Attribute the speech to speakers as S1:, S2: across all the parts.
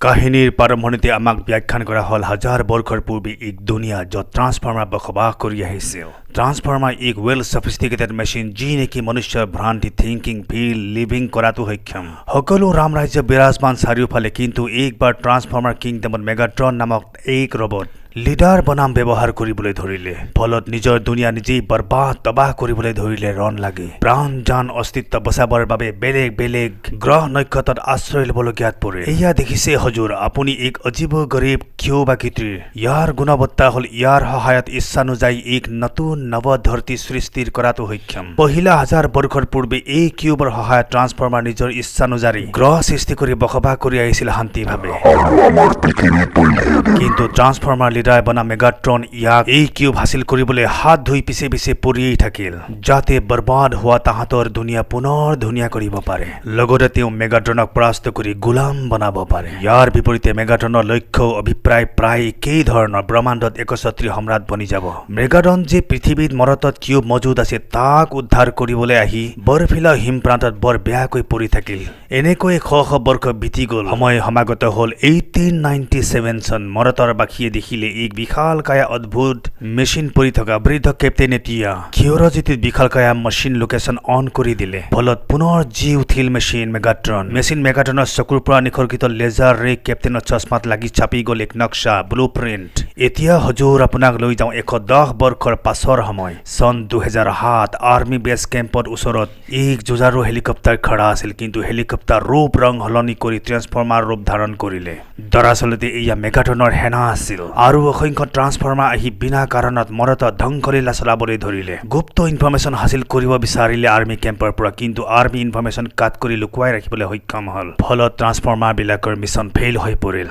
S1: কাহিনীৰ প্ৰাৰম্ভণিতে আমাক ব্যাখ্যান কৰা হ'ল হাজাৰ বৰ্ষৰ পূৰ্বে এক দুনিয়া, য'ত ট্ৰান্সফৰ্মাৰ বসবাস কৰি আহিছিল। ট্ৰান্সফৰ্মাৰ এক ৱেল ছফিষ্টিকেটেড মেচিন, যি নেকি মনুষ্যৰ ভ্ৰান্তি, থিংকিং, ফিল, লিভিং কৰাটো সক্ষম। সকলো ৰাম ৰাজ্য বিৰাজমান চাৰিওফালে। কিন্তু একবাৰ ট্ৰান্সফৰ্মাৰ কিংডমত মেগাট্ৰন নামক এক ৰবট লিডাৰ বনাম ব্যৱহাৰ কৰিবলৈ ধৰিলে। ফলত নিজৰ দুনিয়া নিজেই বৰবাদ তবাহ কৰিবলৈ ধৰিলে। ৰণ লাগে প্ৰাণ, জান, অস্তিত্ব বচাবৰ বাবে বেলেগ বেলেগ গ্ৰহ নক্ষত্ৰত আশ্ৰয় ল'বলগীয়াত পৰে। এয়া দেখিছে হজুৰ আপুনি, এক অজীৱ গৰীব কিউব আকৃতিৰ। ইয়াৰ গুণৱত্তা হ'ল ইয়াৰ সহায়ত ইচ্ছানুযায়ী এক নতুন নৱ ধৰতী সৃষ্টিৰ কৰাটো সক্ষম। পহিলা হাজাৰ বৰ্ষৰ পূৰ্বে এই কিউবৰ সহায়ত ট্ৰান্সফৰ্মাৰ নিজৰ ইচ্ছানুযায়ী গ্ৰহ সৃষ্টি কৰি বসবাস কৰি আহিছিল শান্তিভাৱে।
S2: আৰু আমাৰ পৃথিৱী পৰিলে।
S1: কিন্তু ট্ৰান্সফৰ্মাৰ লিডাৰ বনা মেগাট্ৰন ইয়াক এই কিউব হাচিল কৰিবলৈ হাত ধুই পিছে পিছে পৰিয়েই থাকিল, যাতে বৰবাদ হোৱা তাহাঁতৰ দুনিয়া পুনৰ ধুনীয়া কৰিব পাৰে, লগতে তেওঁ মেগাট্ৰনক পৰাস্ত কৰি গোলাম বনাব পাৰে। ইয়াৰ বিপৰীতে মেগাট্ৰনৰ লক্ষ্য, অভিপ্ৰায় প্ৰায় একেই ধৰণৰ, ব্ৰহ্মাণ্ডত একছত্ৰী সম্ৰাট বনি যাব। মেগাডন যে পৃথিৱীত মৰতত কিউব মজুদ আছে, তাক উদ্ধাৰ কৰিবলৈ আহি বৰফিলা হিমপ্ৰান্তত বৰ বেয়াকৈ পৰি থাকিল। এনেকৈ শ শ বৰ্ষ বিতি গ'ল। সময় সমাগত হ'ল 1897 চন। মৰতৰ বাসীয়ে দেখিলে এক বিশাল কায়া অদ্ভুত মেচিন পৰি থকা। বৃদ্ধ কেপ্টেইন এতিয়া কিউৰজিটিত বিশাল কায়া মেচিন লোকেশ্যন অন কৰি দিলে। ফলত পুনৰ জি উঠিল মেচিন মেগাট্ৰন। মেচিন মেগাট্ৰনৰ চকুৰ পৰা নিসৰ্গিত লেজাৰ ৰে কেপ্টেইনৰ চশমাত লাগি চাপি গ'ল এক নক্সা, ব্লু প্ৰিণ্ট। এতিয়া হজুৰ আপোনাক লৈ যাওঁ 110 বৰ্ষৰ পাছৰ সময়, চন 2007। আৰ্মি বেছ কেম্পৰ ওচৰত এক যুঁজাৰু হেলিকপ্টাৰ খাৰা আছিল। কিন্তু হেলিকপ্টাৰ ৰূপ ৰং সলনি কৰি ট্ৰেন্সফৰ্মাৰ ৰূপ ধাৰণ কৰিলে। দৰাচলতে এয়া মেগাটনৰ সেনা আছিল আৰু অসংখ্য ট্ৰান্সফৰ্মাৰ আহি বিনা কাৰণত মৰতত ধ্বংসলীলা চলাবলৈ ধৰিলে। গুপ্ত ইনফৰমেশ্যন হাচিল কৰিব বিচাৰিলে আৰ্মি কেম্পৰ পৰা, কিন্তু আৰ্মি ইনফৰমেশ্যন কাট কৰি লুকুৱাই ৰাখিবলৈ সক্ষম হ'ল। ফলত ট্ৰান্সফৰ্মাৰবিলাকৰ মিছন ফেইল হৈ পৰিল।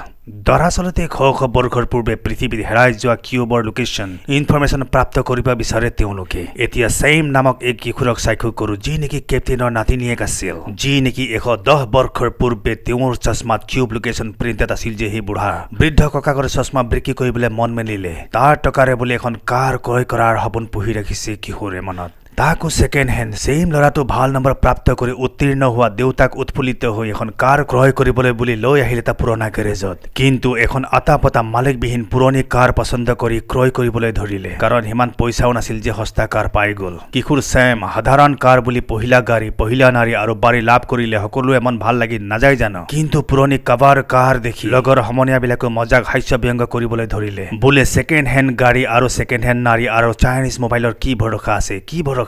S1: দৰাচলতে শ শ বৰ্ষৰ পূৰ্বে পৃথিৱীত হেৰাই যোৱা কিউবৰ লোকেশ্যন ইনফৰমেশ্যন প্ৰাপ্ত কৰিব বিচাৰে তেওঁলোকে। এতিয়া ছেইম নামক এক কিশোৰক চাক্ষুষ কৰোঁ, যি নেকি কেপ্টেইনৰ নাতিনীয়েক আছিল, যি নেকি 110 বৰ্ষৰ পূৰ্বে তেওঁৰ চশমাত কিউব লোকেশ্যন প্ৰিণ্টেড আছিল। যে সেই বুঢ়া বৃদ্ধ ককাকৰ চশমা বিক্ৰী কৰিবলৈ মন মেলিলে। তাৰ টকাৰে বোলে এখন কাৰ ক্ৰয় কৰাৰ সপোন পুহি ৰাখিছে কিশোৰে মনত, তাকো ছেকেণ্ড হেণ্ড। ছেইম ল'ৰাটো ভাল নম্বৰ প্ৰাপ্ত কৰি উত্তীৰ্ণ হোৱা দেউতাক উৎফুল্লিত হৈ এখন কাৰ ক্ৰয় কৰিবলৈ বুলি লৈ আহিল এটা পুৰণা গেৰেজত। কিন্তু এখন আটা পতা মালিকবিহীন পুৰণি কাৰ পচন্দ কৰি ক্ৰয় কৰিবলৈ ধৰিলে, কাৰণ সিমান পইচাও নাছিল যে সস্তা কাৰ পাই গ'ল। কিশোৰ চেম সাধাৰণ কাৰ বুলি পহিলা গাড়ী, পহিলা নাৰী আৰু বাৰী লাভ কৰিলে সকলোৱে মন ভাল লাগি নাযায় জানো? কিন্তু পুৰণি কাবাৰ কাৰ দেখি লগৰ সমনীয়াবিলাকে মজাক হাস্য ব্যংগ কৰিবলৈ ধৰিলে, বোলে ছেকেণ্ড হেণ্ড গাড়ী আৰু ছেকেণ্ড হেণ্ড নাৰী আৰু চাইনিজ মোবাইলৰ কি ভৰসা আছে, কি ভৰসা?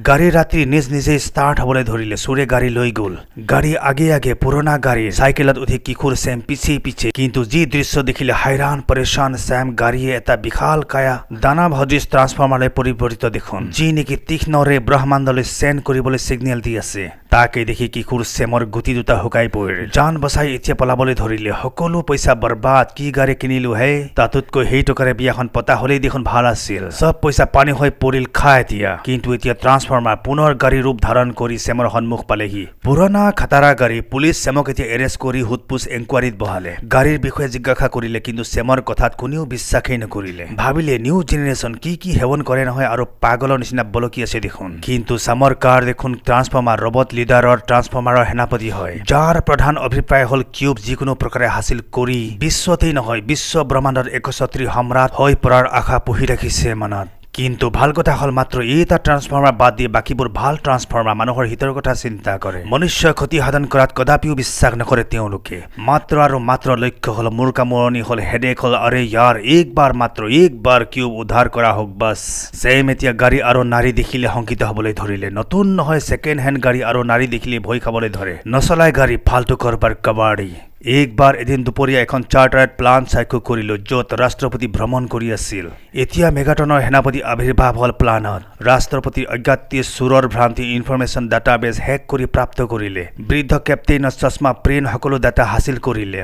S1: গাড়ী ৰাতি নিজ নিজেই ষ্টাৰ্ট হ'বলৈ ধৰিলে। চোৰে গাড়ী লৈ গ'ল। গাড়ী আগে আগে পুৰণা গাড়ী, চাইকেলত উঠি কিশোৰ চেম পিছে পিছে। কিন্তু যি দৃশ্য দেখিলে হাইৰাণ পৰেশান চেম। গাড়ীয়ে এটা বিশাল কায়া দানৱ সদৃশ ট্ৰান্সফৰ্মাৰলৈ পৰিৱৰ্তিত দেখোন, যি নেকি তীক্ষ্ণৰে ব্ৰহ্মাণ্ডলৈ চেণ্ড কৰিবলৈ চিগনেল দি আছে। তাকে দেখি কিশোৰ চেমৰ গুটি দুটা শুকাই পৰিল। জান বচাই এতিয়া পলাবলৈ ধৰিলে। সকলো পইচা বৰবাদ, কি গাড়ী কিনিলো হে, তাতোতকৈ সেই টকাৰে বিয়াখন পতা হলেই দেখোন ভাল আছিল। চব পইচা পানী হৈ পৰিল খা এতিয়া। কিন্তু এতিয়া ট্ৰান্সফৰ্মাৰ পুনৰ গাড়ী ৰূপ ধাৰণ কৰি চেমৰ সন্মুখ পালেহি। পুৰণা খাটাৰা গাড়ী। পুলিচ চেমক এতিয়া এৰেষ্ট কৰি সোধপোছ এনকুৱাৰীত বহালে। গাড়ীৰ বিষয়ে জিজ্ঞাসা কৰিলে, কিন্তু চেমৰ কথাত কোনেও বিশ্বাসেই নকৰিলে। ভাবিলে নিউ জেনেৰেশ্যন কি কি সেৱন কৰে নহয় আৰু পাগলৰ নিচিনা বলকি আছে দেখোন। কিন্তু চামৰ কাৰ দেখোন ট্ৰান্সফৰ্মাৰ ৰবট লিডাৰৰ ট্ৰান্সফৰ্মাৰৰ সেনাপতি হয়, যাৰ প্ৰধান অভিপ্ৰায় হ'ল কিউব যিকোনো প্ৰকাৰে হাচিল কৰি বিশ্বতেই নহয়, বিশ্ব ব্ৰহ্মাণ্ডত একছত্ৰী সম্ৰাট হৈ পৰাৰ আশা পুহি ৰাখিছে মনত। কিন্তু ভাল কথা হ'ল মাত্ৰ এটা ট্ৰান্সফৰ্মাৰ বাদ দি বাকীবোৰ ভাল ট্ৰান্সফৰ্মাৰ, মানুহৰ হিতৰ কথা চিন্তা কৰে, মনুষ্যৰ ক্ষতি সাধন কৰাত কদাপিও বিশ্বাস নকৰে তেওঁলোকে। মাত্ৰ আৰু মাত্ৰ লক্ষ্য হ'ল মূৰ কামোৰণি হ'ল, হেডেক হ'ল, আৰে ইয়াৰ একবাৰ, মাত্ৰ একবাৰ কিউব উদ্ধাৰ কৰা হওক, বাছ। ছেম এতিয়া গাড়ী আৰু নাৰী দেখিলে শংকিত হ'বলৈ ধৰিলে। নতুন নহয়, ছেকেণ্ড হেণ্ড গাড়ী আৰু নাৰী দেখিলে ভয় খাবলৈ ধৰে। নচলাই গাড়ী, ফাল্টু কৰবাৰ কাবাডী। একবাৰ এদিন দুপৰীয়া এখন চাৰ্টাৰ্ড প্লান চাক্ষুষ কৰিলো, য'ত ৰাষ্ট্ৰপতি ভ্ৰমণ কৰি আছিল। এতিয়া মেগাটনৰ সেনাপতি আৱিৰ্ভাৱ হ'ল প্লানত। ৰাষ্ট্ৰপতিৰ অজ্ঞাতে চোৰৰ ভ্ৰান্তি ইনফৰমেশ্যন ডাটাবেছ হেক কৰি প্ৰাপ্ত কৰিলে। বৃদ্ধ কেপ্টেইনৰ চশমা প্ৰিণ্ট সকলো ডাটা হাচিল কৰিলে।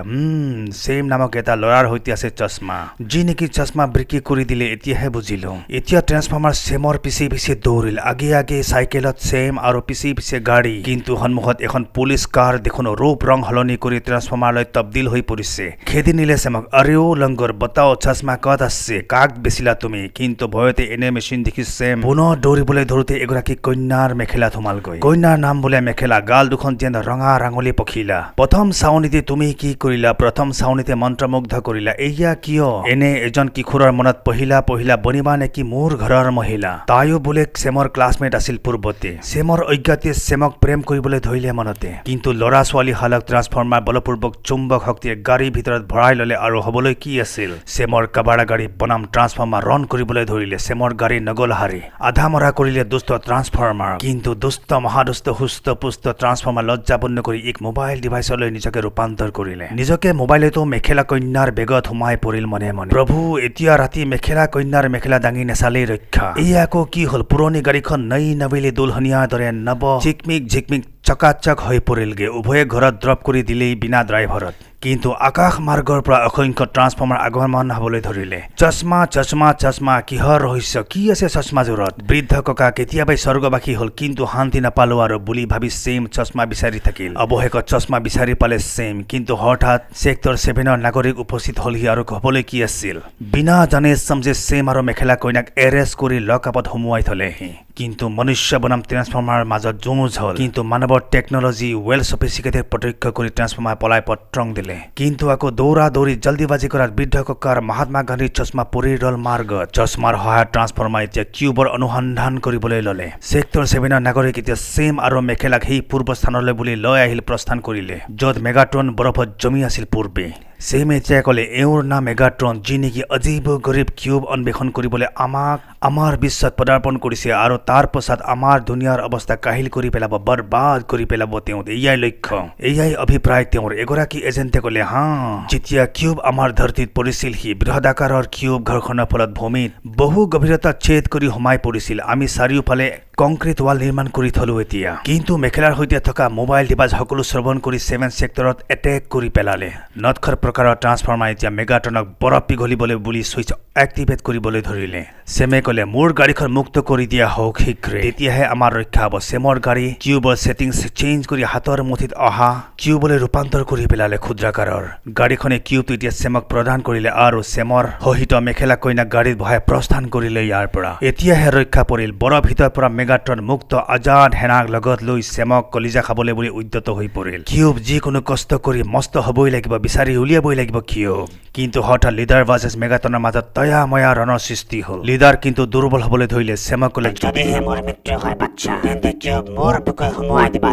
S1: ছেম নামক এটা ল'ৰাৰ সৈতে আছে চশমা, যি নেকি চশমা বিক্ৰী কৰি দিলে, এতিয়াহে বুজিলো। এতিয়া ট্ৰেন্সফৰ্মাৰ চেমৰ পিছে পিছে দৌৰিল। আগে আগে চাইকেলত চেম আৰু পিছে পিছে গাড়ী। কিন্তু সন্মুখত এখন পুলিচ কাৰ দেখোন ৰূপ ৰং সলনি কৰি ট্ৰেন্সফৰ্মাৰ ট্ৰান্সফৰ্মাৰলৈ তবদিল হৈ পৰিছে। খেদি নিলে চেমক। "আৰেও লংগৰ, বতাও, চশমা ক'ত আছে? কাক বেচিলা তুমি?" কিন্তু ভয়তে এনে মেচিন দেখি চেম পুনৰ দৌৰিবলৈ ধৰোঁতে এগৰাকী কন্যাৰ মেখেলাত সোমালগৈ। কন্যাৰ নাম বোলে মেখেলা। গাল দুখন যেন ৰঙা ৰাঙলী পখিলা। প্ৰথম চাৱনিতে তুমি কি কৰিলা? প্ৰথম চাৱনিতে মন্ত্ৰমুগ্ধ কৰিলা। এয়া কিয়? এনে এজন কিশোৰৰ মনত পহিলা পহিলা বনিবা নেকি মোৰ ঘৰৰ মহিলা? তাইও বোলে চেমৰ ক্লাছমেট আছিল পূৰ্বতে। চেমৰ অজ্ঞাতে চেমক প্ৰেম কৰিবলৈ ধৰিলে মনতে। কিন্তু ল'ৰা ছোৱালী হালক ট্ৰান্সফৰ্মাৰ বলপূৰ্বক চুম্বক শক্তিয়ে গাড়ীৰ ভিতৰত ভৰাই ললে আৰু হবলৈ কি আছিল? চেমৰ কাবাৰা গাড়ী বনাম ট্ৰান্সফৰ্মাৰ ৰণ কৰিবলৈ ধৰিলে। চেমৰ গাড়ী নগল হাৰি। আধা মৰা কৰিলে দুষ্ট ট্ৰান্সফৰ্মাৰ। কিন্তু দুষ্ট মহাদুষ্ট সুস্থ পুষ্ট ট্ৰান্সফৰ্মাৰ লজ্জাপন্ন কৰি এক মোবাইল ডিভাইচলৈ নিজকে ৰূপান্তৰ কৰিলে। নিজকে মোবাইলতো মেখেলা কন্যাৰ বেগত সোমাই পৰিল মনে মনে। প্ৰভু, এতিয়া ৰাতি মেখেলা কন্যাৰ মেখেলা দাঙি নেচালেই ৰক্ষা। এই আকৌ কি হ'ল? পুৰণি গাড়ীখন নৈ নবেলি দুলহনীয়াৰ দৰে নৱ চিকমিক ঝিকমিক চকাচক হৈ পৰিলগে। উভয়ে ঘৰত ড্ৰপ কৰি দিলেই বিনা ড্ৰাইভাৰত। কিন্তু আকাশ মাৰ্গৰ পৰা অসংখ্য ট্ৰান্সফৰ্মাৰ আগমন হবলৈ ধৰিলে। চশমা, চশমা, চশমা! কিহৰ ৰহস্য? কি আছে চশমাযোৰত? বৃদ্ধ ককা কেতিয়াবাই স্বৰ্গবাসী হ'ল, কিন্তু শান্তি নাপালো আৰু বুলি ভাবি চেম চশমা বিচাৰি থাকিল। অৱশেষত চশমা বিচাৰি পালে চেম। কিন্তু হঠাৎ ছেক্টৰ 7ৰ নাগৰিক উপস্থিত হ'লহি আৰু হ'বলৈ কি আছিল? বিনা জানে সমজে চেম আৰু মেখেলা কইনাক এৰেষ্ট কৰি লকআপত সুমুৱাই থলেহি। কিন্তু মনুষ্য বনাম ট্ৰেন্সফৰ্মাৰৰ মাজত যুঁজ হ'ল। কিন্তু মানৱৰ টেকনলজি ৱেল চফিষ্টিকেটেড প্ৰত্যক্ষ কৰি ট্ৰেন্সফৰ্মাৰ পলাই পত্ৰং দিলে। কিন্তু আকৌ দৌৰা দৌৰি জলদিবাজি কৰাত বৃদ্ধ ককাৰ মহাত্মা গান্ধীৰ চশমা পৰি ৰল মাৰ্গত। চশমাৰ সহায়ত ট্ৰান্সফৰ্মাৰ এতিয়া কিউবৰ অনুসন্ধান কৰিবলৈ ললে। ছেক্টৰ 7ৰ নাগৰিক এতিয়া চেম আৰু মেখেলাক সেই পূৰ্ব স্থানলৈ বুলি লৈ আহিল, প্ৰস্থান কৰিলে, য'ত মেগাট্ৰন বৰফত জমি আছিল পূৰ্বে। চেম এতিয়া ক'লে, এওঁৰ নাম মেগাট্ৰন, যি নেকি অজীৱ গৰীব কিউব অন্বেষণ কৰিবলৈ আমাক আমাৰ বিশ্বত পদাৰ্পণ কৰিছে আৰু তাৰ পাছত আমাৰ দুনিয়াৰ অৱস্থা কাহিল কৰি পেলাব, বৰবাদ কৰি পেলাব তেওঁ। এয়াই লক্ষ্য, এয়াই অভিপ্ৰায় তেওঁৰ। এগৰাকী এজেণ্টে ক'লে, হা, যেতিয়া কিউব আমাৰ ধৰতীত পৰিছিল, সি বৃহদাকাৰৰ কিউব ঘৰ্ষণৰ ফলত ভূমিত বহু গভীৰতা ছেদ কৰি সোমাই পৰিছিল। আমি চাৰিওফালে কংক্ৰিট ৱাল নিৰ্মাণ কৰি থলো এতিয়া। কিন্তু মেখেলাৰ সৈতে থকা মোবাইল ডিভাইচ সকলো শ্ৰৱণ কৰি 7 ছেক্টৰত এটেক কৰি পেলালে। নৎখৰ প্ৰকাৰৰ ট্ৰান্সফৰ্মাৰ এতিয়া মেগাট্ৰনক বৰফ পিঘলিবলৈ বুলি ছুইচ এক্টিভেট কৰিবলৈ ধৰিলে। চেমে ক'লে, মোৰ গাড়ীখন মুক্ত কৰি দিয়া হওক শীঘ্ৰে, তেতিয়াহে আমাৰ ৰক্ষা হ'ব। চেমৰ গাড়ী কিউবৰ ছেটিংছ চেঞ্জ কৰি হাতৰ মুঠিত অহা কিউবলৈ ৰূপান্তৰ কৰি পেলালে। ক্ষুদ্ৰাকাৰৰ গাড়ীখনে কিউবটো এতিয়া চেমক প্ৰদান কৰিলে আৰু চেমৰ সহিত মেখেলা কইনাক গাড়ীত বহাই প্ৰস্থান কৰিলে ইয়াৰ পৰা। এতিয়াহে ৰক্ষা পৰিল। বৰফ ভিতৰ পৰা মেগাট্ৰন মুক্ত আজাদ সেনাক লগত লৈ চেমক কলিজা খাবলৈ বুলি উদ্যত হৈ পৰিল। কিউব যিকোনো কষ্ট কৰি মস্ত হ'বই লাগিব, বিচাৰি উলিয়াবই লাগিব কিউব। কিন্তু হঠাৎ লিডাৰ ভাৰ্চেছ মেগাট্ৰনৰ মাজত তয়া ময়া ৰণৰ সৃষ্টি হ'ল। লিডাৰ কিন্তু দুৰ্বল হ'বলৈ ধৰিলে। চেমক ক'লে,
S3: যদিহে মোৰ মৃত্যু হয় বাচ্চা, তেন্তে কিউব মোৰ বুকুত সুমুৱাই দিবা,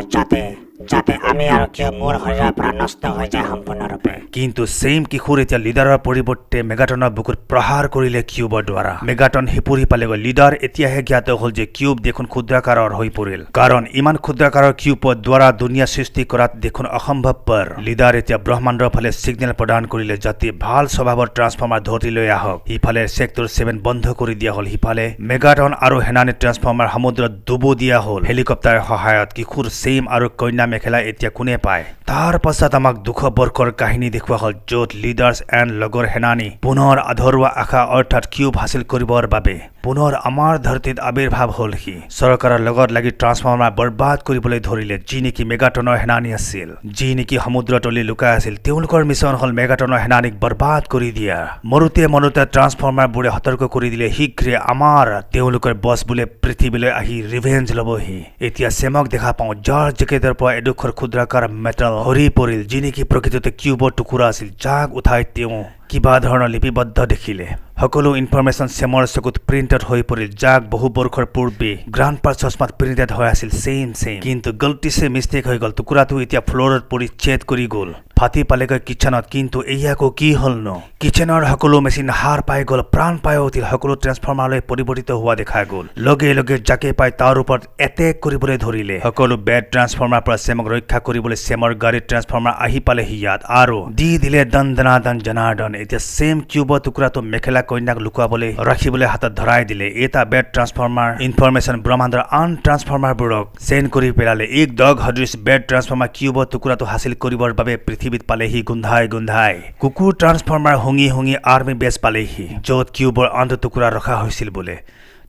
S3: যাতে আমি আৰু কিউব মোৰ শৰীৰৰ পৰা নষ্ট হৈ যায় সম্পূৰ্ণৰূপে।
S1: কিন্তু ছেইম কিশোৰ এতিয়া লিডাৰৰ পৰিৱৰ্তে মেগাটনৰ বুকুত প্ৰহাৰ কৰিলে কিউবৰ দ্বাৰা। মেগাটন সিপুৰি পালেগৈ। লিডাৰ এতিয়াহে জ্ঞাত হ'ল যে কিউব দেখোন ক্ষুদ্ৰাকাৰৰ হৈ পৰিল, কাৰণ ইমান ক্ষুদ্ৰাকাৰৰ কিউবৰ দ্বাৰা দুনিয়া সৃষ্টি কৰাত দেখোন অসম্ভৱপৰ। লিডাৰ এতিয়া ব্ৰহ্মাণ্ডৰ ফালে ছিগনেল প্ৰদান কৰিলে, যাতে ভাল স্বভাৱৰ ট্ৰান্সফৰ্মাৰ ধৰতীলৈ আহক। সিফালে ছেক্টৰ 7 বন্ধ কৰি দিয়া হ'ল। সিফালে মেগাটন আৰু সেনানী ট্ৰান্সফৰ্মাৰ সমুদ্ৰত ডুবো দিয়া হ'ল হেলিকপ্টাৰৰ সহায়ত। কিশোৰ ছেইম আৰু কন্যা মেখেলা এতিয়া কোনে পায়? তাৰ পাছত আমাক 200 বৰ্ষৰ কাহিনী দেখুওৱা হ'ল, য'ত লিডাৰ্ছ এণ্ড লগৰ সেনানী পুনৰ আধৰুৱা আশা অৰ্থাৎ কিউব হাচিল কৰিবৰ বাবে পুনৰ আমাৰ ধৰতীত আৱিৰ্ভাৱ হ'ল। সি চৰকাৰৰ লগত লাগি ট্ৰান্সফৰ্মাৰ বৰবাদ কৰিবলৈ ধৰিলে, যি নেকি মেগাটনৰ সেনানী আছিল, যি নেকি সমুদ্ৰতলি লুকাই আছিল। তেওঁলোকৰ মিছন হ'ল মেগাটনৰ সেনানীক বৰবাদ কৰি দিয়া। মৰোতে মৰোতে ট্ৰান্সফৰ্মাৰবোৰে সতৰ্ক কৰি দিলে, শীঘ্ৰে আমাৰ তেওঁলোকৰ বছ বোলে পৃথিৱীলৈ আহি ৰিভেঞ্জ ল'বহি। এতিয়া চেমক দেখা পাওঁ, যাৰ জেকেটৰ পৰা এডোখৰ ক্ষুদ্ৰাকাৰ মেটেল সৰি পৰিল, যি নেকি প্ৰকৃততে কিউবৰ টুকুৰা আছিল, যাক উঠাই তেওঁ কিবা ধৰণৰ লিপিবদ্ধ দেখিলে। সকলো ইনফৰমেশ্যন চেমৰ চকুত প্ৰিণ্টেড হৈ পৰিল, যাক বহু বৰ্ষৰ পূৰ্বে গ্ৰাণ্ডপাৰ চশমাত প্ৰিণ্টেড হৈ আছিল, ছেইম ছেইম। কিন্তু গল্টিছে মিষ্টেক হৈ গ'ল। টুকুৰাটো এতিয়া ফ্ল'ৰত পৰি ছেদ কৰি গ'ল, ফাটি পালেগৈ কিটচেনত। কিন্তু এই আকৌ কি হ'লনো? কিটচেনৰ সকলো মেচিন সাৰ পাই গ'ল, প্ৰাণ পাই উঠিল। সকলো ট্ৰেন্সফৰ্মাৰলৈ পৰিৱৰ্তিত হোৱা দেখা গ'ল। লগে লগে যাকে পাই তাৰ ওপৰত এটেক কৰিবলৈ ধৰিলে। সকলো বেড ট্ৰান্সফৰ্মাৰ পৰা চেমক ৰক্ষা কৰিবলৈ চেমৰ গাড়ীত ট্ৰান্সফৰ্মাৰ আহি পালেহি ইয়াত আৰু দি দিলে দন দনাদন জনাৰ্দন। এতিয়া চেম কিউবৰ টুকুৰাটো মেখেলা কন্যাক লুকুৱাবলৈ ৰাখিবলৈ হাতত ধৰাই দিলে। এটা বেড ট্ৰান্সফৰ্মাৰ ইনফৰমেশ্যন ব্ৰহ্মাণ্ডৰ আন ট্ৰান্সফৰ্মাৰবোৰক চেণ্ড কৰি পেলালে। এক দগ সদৃশ বেড ট্ৰান্সফৰ্মাৰ কিউবৰ টুকুৰাটো হাচিল কৰিবৰ বাবে পৃথিৱীত পালেহি। গোন্ধাই গোন্ধাই কুকুৰ ট্ৰান্সফৰ্মাৰ শুঙি শুঙি আৰ্মি বেছ পালেহি, য'ত কিউবৰ আনটো টুকুৰা ৰখা হৈছিল বোলে।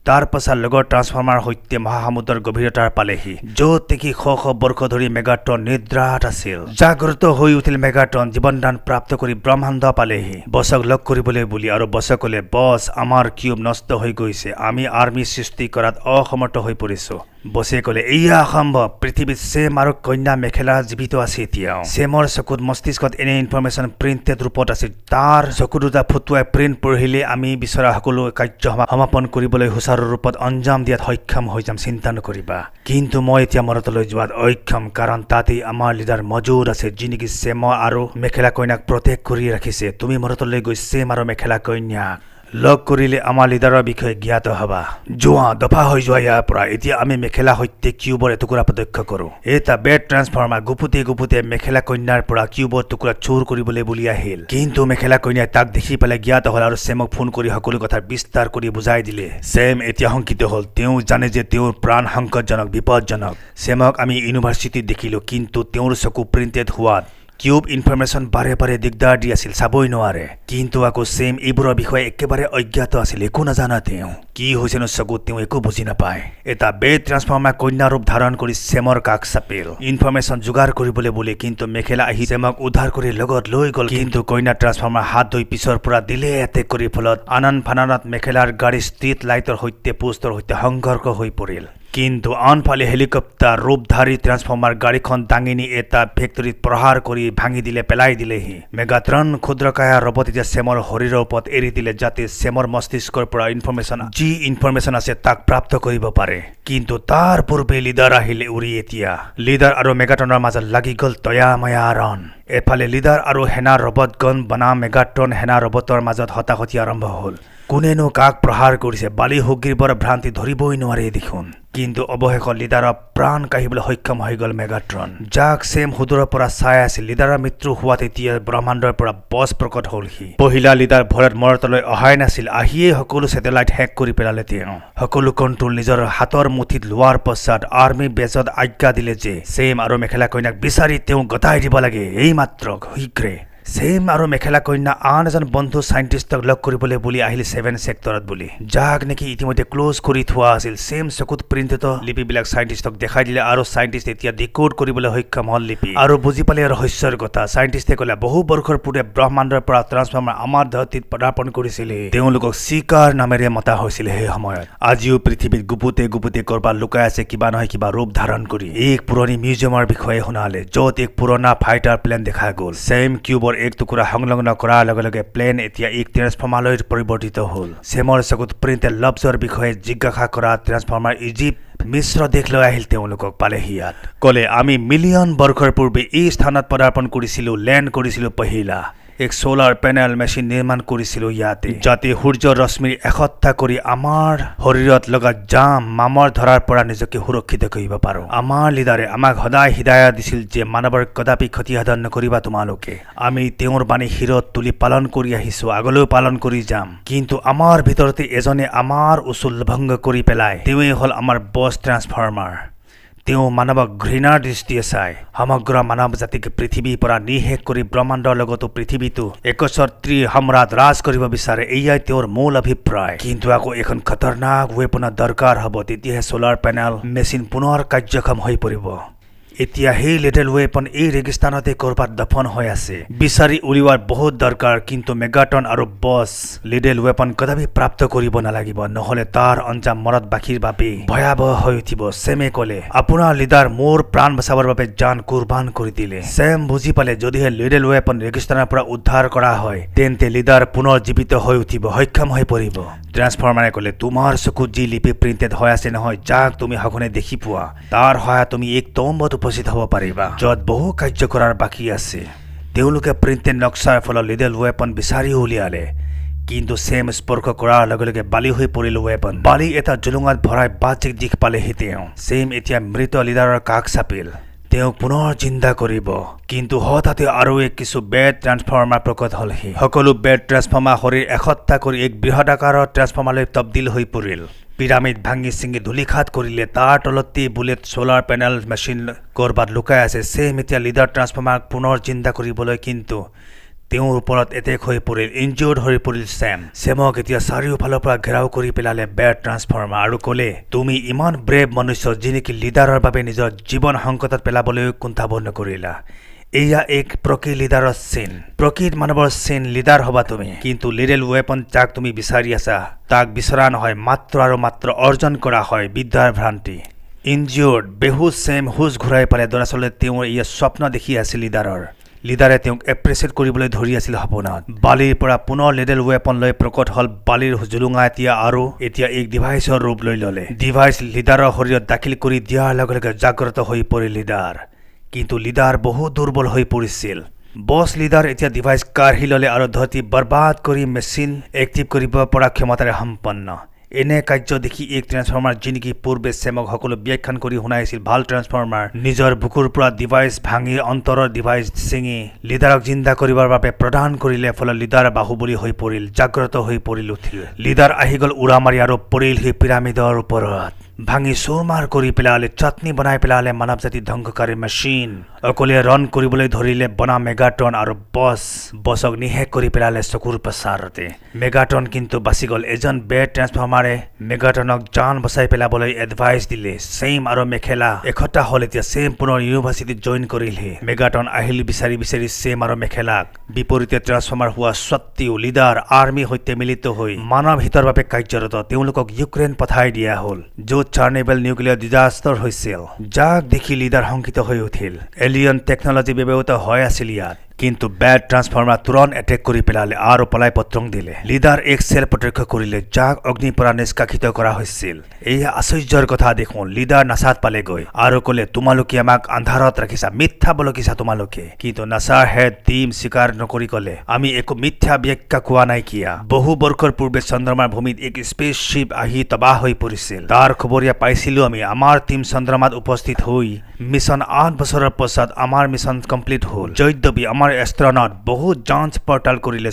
S1: তাৰ পাছত লগৰ ট্ৰান্সফৰ্মাৰ সৈতে মহাসমুদ্ৰৰ গভীৰতাৰ পালেহি, য'ত দেখি শ শ বৰ্ষ ধৰি মেগাট্ৰন নিদ্ৰাত আছিল। জাগ্ৰত হৈ উঠিল মেগাট্ৰন, জীৱনদান প্ৰাপ্ত কৰি ব্ৰহ্মাণ্ড পালেহি বছক লগ কৰিবলৈ বুলি। আৰু বছে ক'লে, বছ, আমাৰ কিউব নষ্ট হৈ গৈছে, আমি আৰ্মি সৃষ্টি কৰাত অসমৰ্থ হৈ পৰিছো। বছে ক'লে, এয়া অসম্ভৱ, পৃথিৱীত ছেম আৰু কন্যা মেখেলা জীৱিত আছে এতিয়াও। ছেমৰ চকুত মস্তিষ্কত এনে ইনফৰমেশ্যন প্ৰিণ্টেড ৰূপত আছে, তাৰ চকু দুটা ফুটুৱাই প্ৰিণ্ট পঢ়িলে আমি বিচৰা সকলো কাৰ্য সমাপন কৰিবলৈ সুচাৰু ৰূপত অঞ্জাম দিয়াত সক্ষম হৈ যাম, চিন্তা নকৰিবা। কিন্তু মই এতিয়া মৰতলৈ যোৱাত অক্ষম, কাৰণ তাতেই আমাৰ লিডাৰ মজুদ আছে, যি নেকি ছেম আৰু মেখেলা কন্যাক প্ৰটেক্ট কৰি ৰাখিছে। তুমি মৰতলৈ গৈ ছেম আৰু মেখেলা কন্যাক লগ কৰিলে আমাৰ লিডাৰৰ বিষয়ে জ্ঞাত হবা। যোৱা, দফা হৈ যোৱা ইয়াৰ পৰা। এতিয়া আমি মেখেলা সৈতে কিউবৰ এটুকুৰা প্ৰত্যক্ষ কৰোঁ। এটা বেড ট্ৰান্সফৰ্মাৰ গুপুতে গুপুতে মেখেলা কন্যাৰ পৰা কিউবৰ টুকুৰা চুৰ কৰিবলৈ বুলি আহিল। কিন্তু মেখেলা কন্যাই তাক দেখি পেলাই জ্ঞাত হ'ল আৰু ছেমক ফোন কৰি সকলো কথা বিস্তাৰ কৰি বুজাই দিলে। ছেম এতিয়া শংকিত হ'ল। তেওঁ জানে যে তেওঁৰ প্ৰাণ সংকটজনক, বিপদজনক। ছেমক আমি ইউনিভাৰ্চিটিত দেখিলোঁ, কিন্তু তেওঁৰ চকু প্ৰিণ্টেড হোৱাত কিউব ইনফৰমেশ্যন বাৰে বাৰে দিগদাৰ দি আছিল, চাবই নোৱাৰে। কিন্তু আকৌ ছেম এইবোৰৰ বিষয়ে একেবাৰে অজ্ঞাত আছিল, একো নাজানা তেওঁ। কি হৈছেনো চকুত তেওঁ একো বুজি নাপায়। এটা বেড ট্ৰান্সফৰ্মাৰ কন্যা ৰূপ ধাৰণ কৰি ছেমৰ কাষ চাপিল ইনফৰমেশ্যন যোগাৰ কৰিবলৈ বুলি। কিন্তু মেখেলা আহি ছেমক উদ্ধাৰ কৰি লগত লৈ গ'ল। কিন্তু কন্যা ট্ৰান্সফৰ্মাৰ হাত ধুই পিছৰ পৰা দিলে এটেক কৰি, ফলত আনন ফানানত মেখেলাৰ গাড়ী ষ্ট্ৰীট লাইটৰ সৈতে পোষ্টৰ সৈতে সংঘৰ্ষ হৈ পৰিল। কিন্তু আনফালে হেলিকপ্টাৰ ৰূপধাৰী ট্ৰান্সফৰ্মাৰ গাড়ীখন দাঙি নি এটা ফেক্টৰীত প্ৰহাৰ কৰি ভাঙি দিলে, পেলাই দিলেহি। মেগাট্ৰন ক্ষুদ্ৰকায়া ৰবট এতিয়া ছেমৰ শৰীৰৰ ওপৰত এৰি দিলে, যাতে ছেমৰ মস্তিষ্কৰ পৰা ইনফৰমেশ্যন, যি ইনফৰমেশ্যন আছে তাক প্ৰাপ্ত কৰিব পাৰে। কিন্তু তাৰ পূৰ্বে লিডাৰ আহিলে উৰি। এতিয়া লিডাৰ আৰু মেগাট্ৰনৰ মাজত লাগি গ'ল তয়া ময়া ৰণ। এফালে লিডাৰ আৰু সেনা ৰবট গন বনাম মেগাট্ৰন সেনা ৰবটৰ মাজত হতাহতি আৰম্ভ হ'ল। কোনেনো কাক প্ৰহাৰ কৰিছে বালি সুগ্ৰীৱৰ ভ্ৰান্তি ধৰিবই নোৱাৰে দেখোন। কিন্তু অৱশেষত লিডাৰৰ প্ৰাণ কাঢ়িবলৈ সক্ষম হৈ গ'ল মেগাট্ৰন, যাক ছেম সুদূৰৰ পৰা চাই আছিল। লিডাৰৰ মৃত্যু হোৱাত এতিয়া ব্ৰহ্মাণ্ডৰ পৰা বছ প্ৰকট হ'লহি। পহিলা লিডাৰ ভয়ত মৰতলৈ অহাই নাছিল, আহিয়েই সকলো ছেটেলাইট হেক কৰি পেলালে। তেওঁ সকলো কণ্ট্ৰল নিজৰ হাতৰ মুঠিত লোৱাৰ পশ্চাত আৰ্মি বেজত আজ্ঞা দিলে যে ছেম আৰু মেখেলা কন্যাক বিচাৰি তেওঁ গতাই দিব লাগে এইমাত্ৰ শীঘ্ৰে। ছেম আৰু মেখেলা কন্যা আন এজন বন্ধু চাইণ্টিষ্টক লগ কৰিবলৈ বুলি আহিল 7 ছেক্টৰত বুলি, যাক নেকি ইতিমধ্যে ক্ল'জ কৰি থোৱা আছিল। ছেম চকুত প্ৰিণ্টেড লিপিবিলাক চাইণ্টিষ্টক দেখাই দিলে আৰু চাইণ্টিষ্ট এতিয়া ডিক'ড কৰিবলৈ সক্ষম হ'ল লিপি আৰু বুজি পালে ৰহস্যৰ কথা। চাইণ্টিষ্টে ক'লে, বহু বৰ্ষৰ পূৰ্বে ব্ৰহ্মাণ্ডৰ পৰা ট্ৰান্সফৰ্মাৰ আমাৰ ধৰতীত পদাৰ্পণ কৰিছিল। তেওঁলোকক চিকাৰ নামেৰে মতা হৈছিল সেই সময়ত। আজিও পৃথিৱীত গুপুতে গুপুতে ক'ৰবাত লুকাই আছে কিবা নহয় কিবা ৰূপ ধাৰণ কৰি। এক পুৰণি মিউজিয়ামৰ বিষয়ে শুনালে, য'ত এক পুৰণা ফাইটাৰ প্লেন দেখা গ'ল। ছেম কিউবৰ এক টুকুৰা সংলগ্ন কৰাৰ লগে লগে প্লেন এতিয়া এক ট্ৰেন্সফৰ্মাৰলৈ পৰিৱৰ্তিত হ'ল। ছেমৰ চকুত প্ৰিণ্টেড লফ্জৰ বিষয়ে জিজ্ঞাসা কৰা ট্ৰেন্সফৰ্মাৰ ইজিপ্ত মিশ্ৰ দেশলৈ আহিল। তেওঁলোকক পালেহি ইয়াত। ক'লে, আমি মিলিয়ন বৰ্ষৰ পূৰ্বে এই স্থানত পদাৰ্পণ কৰিছিলোঁ, লেণ্ড কৰিছিলোঁ। পহিলা এক চ'লাৰ পেনেল মেচিন নিৰ্মাণ কৰিছিলোঁ ইয়াতে, যাতে সূৰ্যৰ ৰশ্মিৰ একত্ৰা কৰি আমাৰ শৰীৰত লগা জাম মামৰ ধৰাৰ পৰা নিজকে সুৰক্ষিত কৰিব পাৰোঁ। আমাৰ লিডাৰে আমাক সদায় হিদায়ত দিছিল যে মানৱৰ কদাপি ক্ষতিসাধন নকৰিবা তোমালোকে। আমি তেওঁৰ বাণী শিৰত তুলি পালন কৰি আহিছোঁ, আগলৈও পালন কৰি যাম। কিন্তু আমাৰ ভিতৰতে এজনে আমাৰ উচুল ভংগ কৰি পেলায়, তেওঁৱেই হ'ল আমাৰ বছ ট্ৰান্সফৰ্মাৰ। তেওঁ মানৱক ঘৃণাৰ দৃষ্টিয়ে চায়, সমগ্ৰ মানৱ জাতিক পৃথিৱীৰ পৰা নিঃশেষ কৰি ব্ৰহ্মাণ্ডৰ লগতো পৃথিৱীটো একছত্ৰী সম্ৰাট ৰাজ কৰিব বিচাৰে। এয়াই তেওঁৰ মূল অভিপ্ৰায়। কিন্তু আকৌ এখন খতৰনাক ৱেপনৰ দৰকাৰ হ'ব, তেতিয়াহে চ'লাৰ পেনেল মেচিন পুনৰ কাৰ্যক্ষম হৈ পৰিব। এতিয়া সেই লিটেল ৱেপন এই ৰেগিস্তানতে ক'ৰবাত দফন হৈ আছে, বিচাৰি উলিওৱাৰ বহুত দৰকাৰ। কিন্তু মেগাটন আৰু বছ লিডেল ৱেপন কদাপি প্ৰাপ্ত কৰিব নালাগিব, নহ'লে তাৰ অঞ্জাম মৰতবাসীৰ বাবে ভয়াৱহ হৈ উঠিব। ছেমে ক'লে, আপোনাৰ লিডাৰ মোৰ প্ৰাণ বচাবৰ বাবে জান কুৰবান কৰি দিলে। ছেম বুজি পালে, যদিহে লিডেল ৱেপন ৰেগিস্তানৰ পৰা উদ্ধাৰ কৰা হয়, তেন্তে লিডাৰ পুনৰ জীৱিত হৈ উঠিব, সক্ষম হৈ পৰিব। ট্ৰান্সফৰ্মাৰে ক'লে, তোমাৰ চকুত যি লিপি প্ৰিণ্টেড হৈ আছে নহয়, যাক তুমি সঘনে দেখি পোৱা, তাৰ সহায়ত তুমি এক তম্বত উপস্থিত হ'ব পাৰিবা, য'ত বহু কাৰ্য কৰাৰ বাকী আছে। তেওঁলোকে প্ৰিণ্টেড নক্সাৰ ফলত লিডেল ৱেপন বিচাৰি উলিয়ালে। কিন্তু ছেম স্পৰ্শ কৰাৰ লগে লগে বালি হৈ পৰিল ৱেপন। বালি এটা জুলুঙাত ভৰাই বাহ্যিক দিশ পালেহি তেওঁ। ছেম এতিয়া মৃত লিডাৰৰ কাষ চাপিল, তেওঁক পুনৰ চিন্তা কৰিব। কিন্তু হঠাতে আৰু এক কিছু বেড ট্ৰান্সফৰ্মাৰ প্ৰকট হ'লহি। সকলো বেড ট্ৰান্সফৰ্মাৰ শৰীৰ এসত্তা কৰি এক বৃহদাকাৰৰ ট্ৰান্সফৰ্মাৰলৈ তবদিল হৈ পৰিল। পিৰামিড ভাঙি ছিঙি ধূলিসাৎ কৰিলে। তাৰ তলতেই বুলেট চ'লাৰ পেনেল মেচিন ক'ৰবাত লুকাই আছে। ছেম এতিয়া লিডাৰ ট্ৰান্সফৰ্মাৰক পুনৰ চিন্তা কৰিবলৈ, কিন্তু তেওঁৰ ওপৰত এটেক হৈ পৰিল, ইনজিয়ৰ্ড হৈ পৰিল চেম। চেমক এতিয়া চাৰিওফালৰ পৰা ঘেৰাও কৰি পেলালে বেড ট্ৰান্সফৰ্মাৰ আৰু ক'লে, তুমি ইমান ব্ৰেভ মনুষ্য যি নেকি লিডাৰৰ বাবে নিজৰ জীৱন সংকটত পেলাবলৈও কুণ্ঠাবোধ নকৰিলা। এয়া এক প্ৰকৃত লিডাৰৰ চিন, প্ৰকৃত মানৱৰ চিন। লিডাৰ হবা তুমি, কিন্তু লিডেল ৱেপন যাক তুমি বিচাৰি আছা তাক বিচৰা নহয়, মাত্ৰ আৰু মাত্ৰ অৰ্জন কৰা হয় বিদ্যাৰ ভ্ৰান্তি। ইনজিয়ৰ্ড বেহুজ চেম হুজ ঘূৰাই পালে। দৰাচলতে তেওঁ এয়া স্বপ্ন দেখি আছিল লিডাৰৰ। লিডাৰে তেওঁক এপ্ৰিচিয়েট কৰিবলৈ ধৰি আছিল সপোনত। বালিৰ পৰা পুনৰ লেডেল ৱেপন লৈ প্ৰকট হ'ল বালিৰ জুলুঙা এতিয়া আৰু এতিয়া এক ডিভাইচৰ ৰূপ লৈ ল'লে। ডিভাইচ লিডাৰৰ শৰীৰত দাখিল কৰি দিয়াৰ লগে লগে জাগ্ৰত হৈ পৰিল লিডাৰ। কিন্তু লিডাৰ বহু দুৰ্বল হৈ পৰিছিল। বছ লিডাৰ এতিয়া ডিভাইচ কাঢ়ি ল'লে আৰু ধৰতি বৰবাদ কৰি মেচিন এক্টিভ কৰিব পৰা ক্ষমতাৰে সম্পন্ন। এনে কাৰ্য দেখি এক ট্ৰেন্সফৰ্মাৰ, যি নেকি পূৰ্বে চেমক সকলো ব্যাখ্যান কৰি শুনাইছিল ভাল ট্ৰেন্সফৰ্মাৰ, নিজৰ বুকুৰ পৰা ডিভাইচ ভাঙি অন্তৰৰ ডিভাইচ ছিঙি লিডাৰক জিন্দা কৰিবৰ বাবে প্ৰদান কৰিলে। ফলত লিডাৰ বাহুবলী হৈ পৰিল, জাগ্ৰত হৈ পৰিল উঠিল। লিডাৰ আহি গ'ল উৰা মাৰি আৰু পৰিল সি পিৰামিডৰ ওপৰত, ভাঙি চুৰমাৰ কৰি পেলালে, চাটনি বনাই পেলালে মানৱ জাতি ধ্বংসকাৰী মেচিন। অকলে ৰণ কৰিবলৈ ধৰিলে বনা মেগাট্ৰন আৰু বছ বছক নিশেষ কৰি পেলালে চকুৰ প্ৰচাৰতে। মেগাট্ৰন কিন্তু বাচি গ'ল। এজন বেড ট্ৰেন্সফৰ্মাৰে মেগাট্ৰনক জান বচাই পেলাবলৈ এডভাইচ দিলে। চেম আৰু মেখেলা এসপ্তাহ হ'ল এতিয়া চেম পুনৰ ইউনিভাৰ্চিটিত জইন কৰিলহি। মেগাট্ৰন আহিল বিচাৰি বিচাৰি চেম আৰু মেখেলাক। বিপৰীতে ট্ৰেন্সফৰ্মাৰ হোৱা স্বত্বেও লিডাৰ আৰ্মীৰ সৈতে মিলিত হৈ মানৱ হিতৰ বাবে কাৰ্যৰত। তেওঁলোকক ইউক্ৰেইন পঠাই দিয়া হ'ল, য'ত চাৰ্নেবেল নিউক্লিয়াৰ ডিজাষ্টাৰ হৈছিল, যাক দেখি লিডাৰ শংকিত হৈ উঠিল। এলিয়ন টেকনলজি ব্যৱহৃত হৈ আছিল ইয়াত। কিন্তু বেড ট্ৰান্সফৰ্মাৰ তুৰন্ত এটেক কৰি পেলালে আৰু পলাই পত্ৰং দিলে। লিডাৰ এক চেল প্ৰত্যক্ষ কৰিলে, যাক অগ্নিৰ পৰা নিষ্কাশিত কৰা হৈছিল। এয়া আশ্চৰ্যৰ কথা দেখোন। লিডাৰ নাচাত পালেগৈ আৰু ক'লে, তোমালোকে আমাক আন্ধাৰত ৰাখিছা, মিথ্যা বলকিছা তোমালোকে। কিন্তু নাচাৰ হেড টিম স্বীকাৰ নকৰি ক'লে, আমি একো মিথ্যা ব্যাখ্যা কোৱা নাইকিয়া। বহু বৰ্ষৰ পূৰ্বে চন্দ্ৰমাৰ ভূমিত এক স্পেচ শ্বিপ আহি তবাহ হৈ পৰিছিল, তাৰ খবৰীয়া পাইছিলো আমি। আমাৰ টিম চন্দ্ৰমাত উপস্থিত হৈ মিছন 8 বছৰৰ পাছত আমাৰ মিছন কমপ্লিট হ'ল। যদ্যপি আমাৰ এষ্ট্ৰনট বহুত যাঞ্চ পৰ্টাল কৰিলে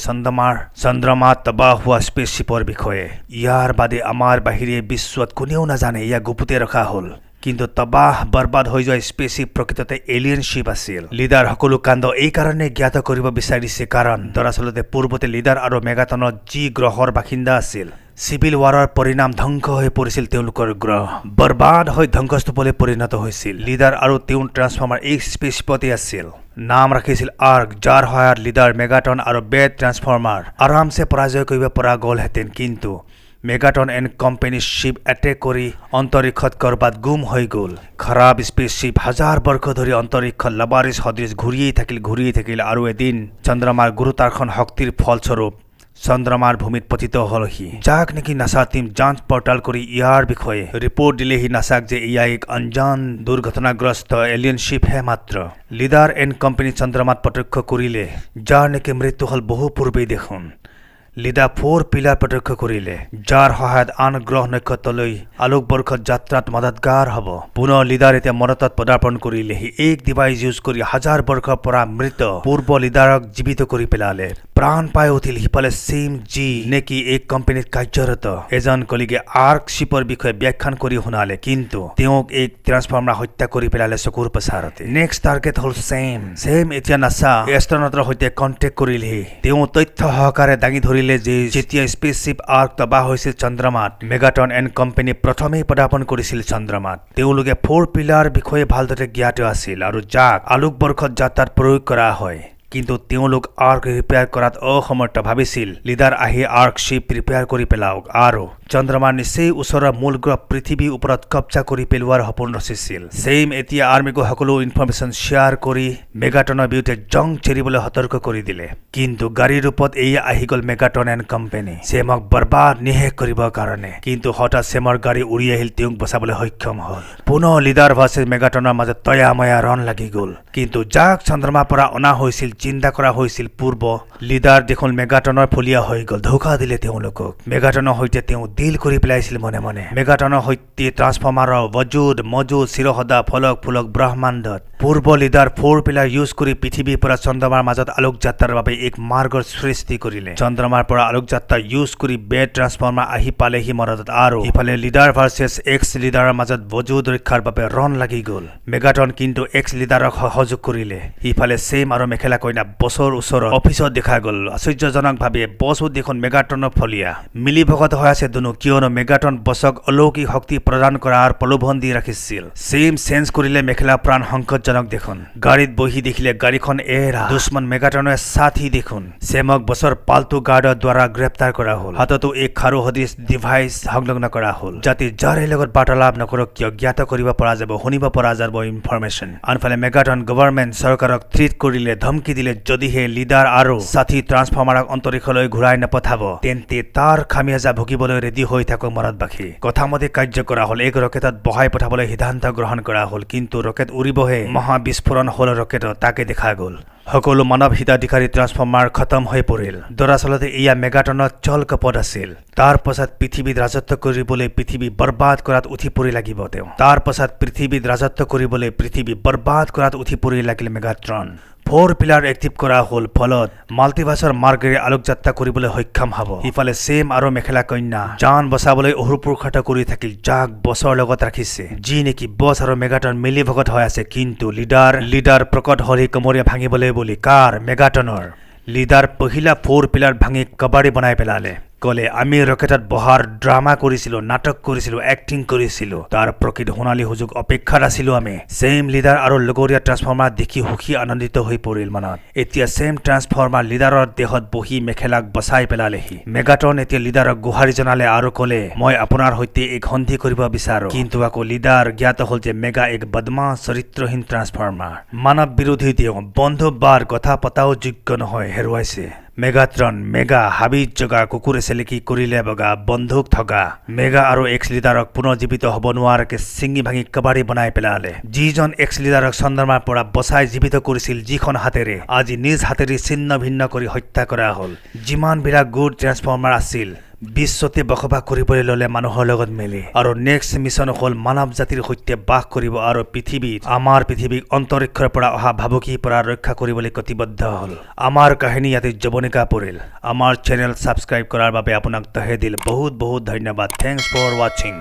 S1: চন্দ্ৰমাত তবাহ হোৱা স্পেচশ্বিপৰ বিষয়ে, ইয়াৰ বাদে আমাৰ বাহিৰে বিশ্বত কোনেও নাজানে, ইয়াক গুপুতে ৰখা হ'ল। কিন্তু তবাহ বৰবাদ হৈ যোৱা স্পেচশ্বিপ প্ৰকৃততে এলিয়েন শ্বিপ আছিল। লিডাৰ সকলো কাণ্ড এইকাৰণে জ্ঞাত কৰিব বিচাৰিছে কাৰণ দৰাচলতে পূৰ্বতে লিডাৰ আৰু মেগাটনত যি গ্ৰহৰ বাসিন্দা আছিল, চিভিল ৱাৰৰ পৰিণাম ধ্বংস হৈ পৰিছিল। তেওঁলোকৰ গ্ৰহ বৰবাদ হৈ ধ্বংসস্তূপলৈ পৰিণত হৈছিল। লিডাৰ আৰু তেওঁৰ ট্ৰান্সফৰ্মাৰ এই স্পেচশ্বিপতে আছিল। নাম ৰাখিছিল আৰ্ক, যাৰ সহায়ত লিডাৰ, মেগাটন আৰু বেড ট্ৰান্সফৰ্মাৰ আৰামছে পৰাজয় কৰিব পৰা গ'লহেঁতেন। কিন্তু Megatron and company ship attack কৰি অন্তৰীক্ষত ক'ৰবাত গুম হৈ গ'ল। খাৰাপ স্পেচশ্বিপ হাজাৰ বৰ্ষ ধৰি অন্তৰীক্ষত লাবাৰিছ সদৃশ ঘূৰিয়েই থাকিল, ঘূৰিয়েই থাকিল আৰু এদিন চন্দ্ৰমাৰ গুৰুতাৰ্ষণ শক্তিৰ ফলস্বৰূপ চন্দ্ৰমাৰ ভূমিত পতিত হ'ল সি, যাক নেকি নাচা টিম যাঞ্চ পৰ্টাল কৰি ইয়াৰ বিষয়ে ৰিপৰ্ট দিলেহি নাচাক যে এয়া এক অঞ্জান দুৰ্ঘটনাগ্ৰস্ত এলিয়েন শ্বিপহে মাত্ৰ। লিডাৰ এণ্ড কোম্পানী চন্দ্ৰমাত প্ৰত্যক্ষ কৰিলে, যাৰ নেকি মৃত্যু হ'ল বহু পূৰ্বেই দেখোন। লিডা 4 পিলাৰ প্ৰত্যক্ষ কৰিলে, যাৰ সহায়ত আন গ্ৰহ নক্ষত্ৰলৈ আলোকবৰ্ষত যাত্ৰাত মদতগাৰ হ'ব। পুনৰ লিডাৰ এতিয়া মৰতত পদাৰ্পণ কৰিলেহি। এক ডিভাইচ ইউজ কৰি হাজাৰ বৰ্ষৰ পৰা মৃত পূৰ্ব লিডাৰক জীৱিত কৰি পেলালে, প্ৰাণ পাই উঠিল। সিফালে চেম যি নেকি এক কোম্পানীত কাৰ্যৰত এজন কলিগে আৰ্ক শ্বিপৰ বিষয়ে ব্যাখ্যান কৰি শুনালে, কিন্তু তেওঁক এক ট্ৰান্সফৰ্মাৰ হত্যা কৰি পেলালে চকুৰ পচাৰতে। নেক্সট টাৰ্গেট হ'ল চেম। চেম এতিয়া নাচা এষ্ট্ৰনটৰ সৈতে কণ্টেক্ট কৰিলহি। তেওঁ তথ্য সহকাৰে দাঙি ধৰিলে যে যেতিয়া স্পেচশ্বিপ আৰ্ক তবাহ হৈছিল চন্দ্ৰমাত, মেগাটন এণ্ড কোম্পানী প্ৰথমেই পদাৰ্পণ কৰিছিল চন্দ্ৰমাত। তেওঁলোকে 4 পিলাৰ বিষয়ে ভালদৰে জ্ঞাত আছিল আৰু যাক আলোকবৰ্ষত যাত্ৰাত প্ৰয়োগ কৰা হয়। কিন্তু তেওঁলোক আৰ্ক ৰিপেয়াৰ কৰাত অসমৰ্থ। ভাবিছিল লিডাৰ আহি আৰ্ক শ্বিপ ৰিপেয়াৰ কৰি পেলাওক আৰু চন্দ্ৰমাৰ নিচেই ওচৰৰ মূল গ্ৰহ পৃথিৱীৰ ওপৰত কব্জা কৰি পেলোৱাৰ সপোন ৰচিছিল। ছেইম এতিয়া আৰ্মিকো সকলো ইনফৰমেশ্যন শ্বেয়াৰ কৰি মেগাটনৰ বিৰুদ্ধে জং চেৰিবলৈ সতৰ্ক কৰি দিলে। কিন্তু গাড়ীৰ ৰূপত এয়া আহি গ'ল মেগাটন এণ্ড কোম্পানী চেমক বৰবাদ নিশেষ কৰিবৰ কাৰণে। কিন্তু হঠাৎ চেমৰ গাড়ী উৰি আহিল, তেওঁক বচাবলৈ সক্ষম হ'ল। পুনৰ লিডাৰ ভাৰ্চেছ মেগাটনৰ মাজত তয়াময়া ৰণ লাগি গ'ল। কিন্তু যাক চন্দ্ৰমাৰ পৰা অনা হৈছিল, চিন্তা কৰা হৈছিল পূৰ্ব লিডাৰ দেখোন মেগাটনৰ ফলীয়া হৈ গ'ল, ধোকা দিলে তেওঁলোকক। মেগাটনৰ সৈতে তেওঁ দিল কৰি পেলাইছিল মনে মনে। মেগাট্ৰনৰ সৈতে ট্ৰান্সফৰ্মাৰৰ ৱজুদ মজুদ চিৰসদা ফলক ফুলক ব্ৰহ্মাণ্ডত। পূৰ্ব লিডাৰ ফ'ৰ পিলাৰ ইউজ কৰি পৃথিৱীৰ পৰা চন্দ্ৰমাৰ মাজত আলোকযাত্ৰাৰ বাবে এক মাৰ্গৰ সৃষ্টি কৰিলে। চন্দ্ৰমাৰ পৰা আলোকযাত্ৰা ইউজ কৰি বেড ট্ৰান্সফৰ্মাৰ আহি পালেহি মৰদত আৰু ইফালে লিডাৰ ভাৰ্চেছ এক্স লিডাৰৰ মাজত ৱজুদ ৰক্ষাৰ বাবে ৰণ লাগি গ'ল। মেগাট্ৰন কিন্তু এক্স লিডাৰক সহযোগ কৰিলে। ইফালে ছেম আৰু মেখেলা কইনা বছৰ ওচৰত অফিচত দেখা গ'ল। আশ্চৰ্যজনকভাৱে বছো দেখোন মেগাট্ৰনৰ ফলীয়া মিলি ভগত হৈ আছে দুনো, কিয়নো মেগাট্ৰন বছক অলৌকিক শক্তি প্ৰদান কৰাৰ প্ৰলোভন দি ৰাখিছিল। ছেম চেঞ্জ কৰিলে মেখেলা প্ৰাণ সংকটজনক দেখোন। গাড়ীত বহি দেখিলে গাড়ীখন এৰা দুশ্মন মেগাট্ৰনৰ সাথী দেখোন। ছেমক বছৰ পালতু গাৰ্ডৰ দ্বাৰা গ্ৰেপ্তাৰ কৰা হ'ল। হাততো এক খাৰু সদৃশ ডিভাইচ সংলগ্ন কৰা হ'ল, যাতে যাৰে লগত বাৰ্তালাপ নকৰক কিয় জ্ঞাত কৰিব পৰা যাব, শুনিব পৰা যাব ইনফৰমেশ্যন। আনফালে মেগাট্ৰন গভৰ্ণমেণ্ট চৰকাৰক থ্ৰিট কৰিলে, ধমকি দিলে যদিহে লিডাৰ আৰু সাথী ট্ৰান্সফৰ্মাৰক অন্তৰীক্ষলৈ ঘূৰাই নপঠাব তেন্তে তাৰ খামিয়াজা ভুগিবলৈ ৰেডি হৈ থাকক মৰতবাসী। কথামতে কাৰ্য কৰা হ'ল। এক ৰকেটত বহাই পঠাবলৈ সিদ্ধান্ত গ্ৰহণ কৰা হ'ল, কিন্তু ৰকেট উৰিবহে, মহা বিস্ফোৰণ হ'ল ৰকেটত, তাকে দেখা গ'ল। সকলো মানৱ হিতাধিকাৰী ট্ৰান্সফৰ্মাৰ খতম হৈ পৰিল। দৰাচলতে এয়া মেগাট্ৰনৰ চল কপট আছিল। তাৰ পাছত পৃথিৱীত ৰাজত্ব কৰিবলৈ পৃথিৱী বৰবাদ কৰাত উঠি পৰি লাগিব তেওঁ। তাৰ পাছত পৃথিৱীত ৰাজত্ব কৰিবলৈ পৃথিৱী বৰবাদ কৰাত উঠি পৰি লাগিল মেগাট্ৰন। ফ'ৰ পিলাৰ এক্টিভ কৰা হ'ল, ফলত মাল্টিভাৰ্ছৰ মাৰ্গেৰে আলোকযাত্ৰা কৰিবলৈ সক্ষম হ'ব। ইফালে ছেম আৰু মেখেলা কন্যা জান বচাবলৈ অহোপুৰুষাৰ্থ কৰি থাকিল, যাক বছৰ লগত ৰাখিছে, যি নেকি বছ আৰু মেগাট্ৰন মিলি ভগত হৈ আছে। কিন্তু লিডাৰ প্ৰকট হৰি কোমৰীয়া ভাঙিবলৈ বুলি কাৰ মেগাট্ৰনৰ লিডাৰ পহিলা ফ'ৰ পিলাৰ ভাঙি কাবাডী বনাই পেলালে। ক'লে আমি ৰকেটত বহাৰ ড্ৰামা কৰিছিলো, নাটক কৰিছিলো, এক্টিং কৰিছিলো, তাৰ প্ৰকৃত সোণালী সুযোগ অপেক্ষাত আছিলো আমি। ছেম লিডাৰ আৰু লগৰীয়া ট্ৰান্সফৰ্মাৰ দেখি সুখী আনন্দিত হৈ পৰিল মনত। এতিয়া ছেম ট্ৰান্সফৰ্মাৰ লিডাৰৰ দেহত বহি মেখেলাক বচাই পেলালেহি। মেগাট্ৰন এতিয়া লিডাৰক গোহাৰি জনালে আৰু ক'লে মই আপোনাৰ সৈতে এক সন্ধি কৰিব বিচাৰো। কিন্তু আকৌ লিডাৰ জ্ঞাত হ'ল যে মেগা এক বদমাছ চৰিত্ৰহীন ট্ৰান্সফৰ্মাৰ, মানৱ বিৰোধী, তেওঁ বন্ধু বাৰ কথা পতাও যোগ্য নহয়, হেৰুৱাইছে। মেগাট্ৰন মেগা হাবিত জগা কুকুৰে চেলেকি কৰিলে বগা বন্ধুক থকা মেগা আৰু এক্স লিডাৰক পুনৰ্জীৱিত হ'ব নোৱাৰাকে ছিঙি ভাঙি কাবাডী বনাই পেলালে। যিজন এক্স লিডাৰক চন্দ্ৰমাৰ পৰা বচাই জীৱিত কৰিছিল যিখন হাতেৰে, আজি নিজ হাতেৰে ছিন্ন ভিন্ন কৰি হত্যা কৰা হ'ল। যিমানবিলাক গুড ট্ৰেন্সফৰ্মাৰ আছিল বিশ্বতে বসবাস কৰিবলৈ ল'লে মানুহৰ লগত মিলি, আৰু নেক্সট মিছন হ'ল মানৱ জাতিৰ সৈতে বাস কৰিব আৰু পৃথিৱীত আমাৰ পৃথিৱীক অন্তৰীক্ষৰ পৰা অহা ভাবুকিৰ পৰা ৰক্ষা কৰিবলৈ প্ৰতিবদ্ধ হ'ল। আমাৰ কাহিনী ইয়াতে জৱনিকা পৰিল। আমাৰ চেনেল ছাবস্ক্ৰাইব কৰাৰ বাবে আপোনাক তহে দিল বহুত বহুত ধন্যবাদ। Thanks for ৱাচিং।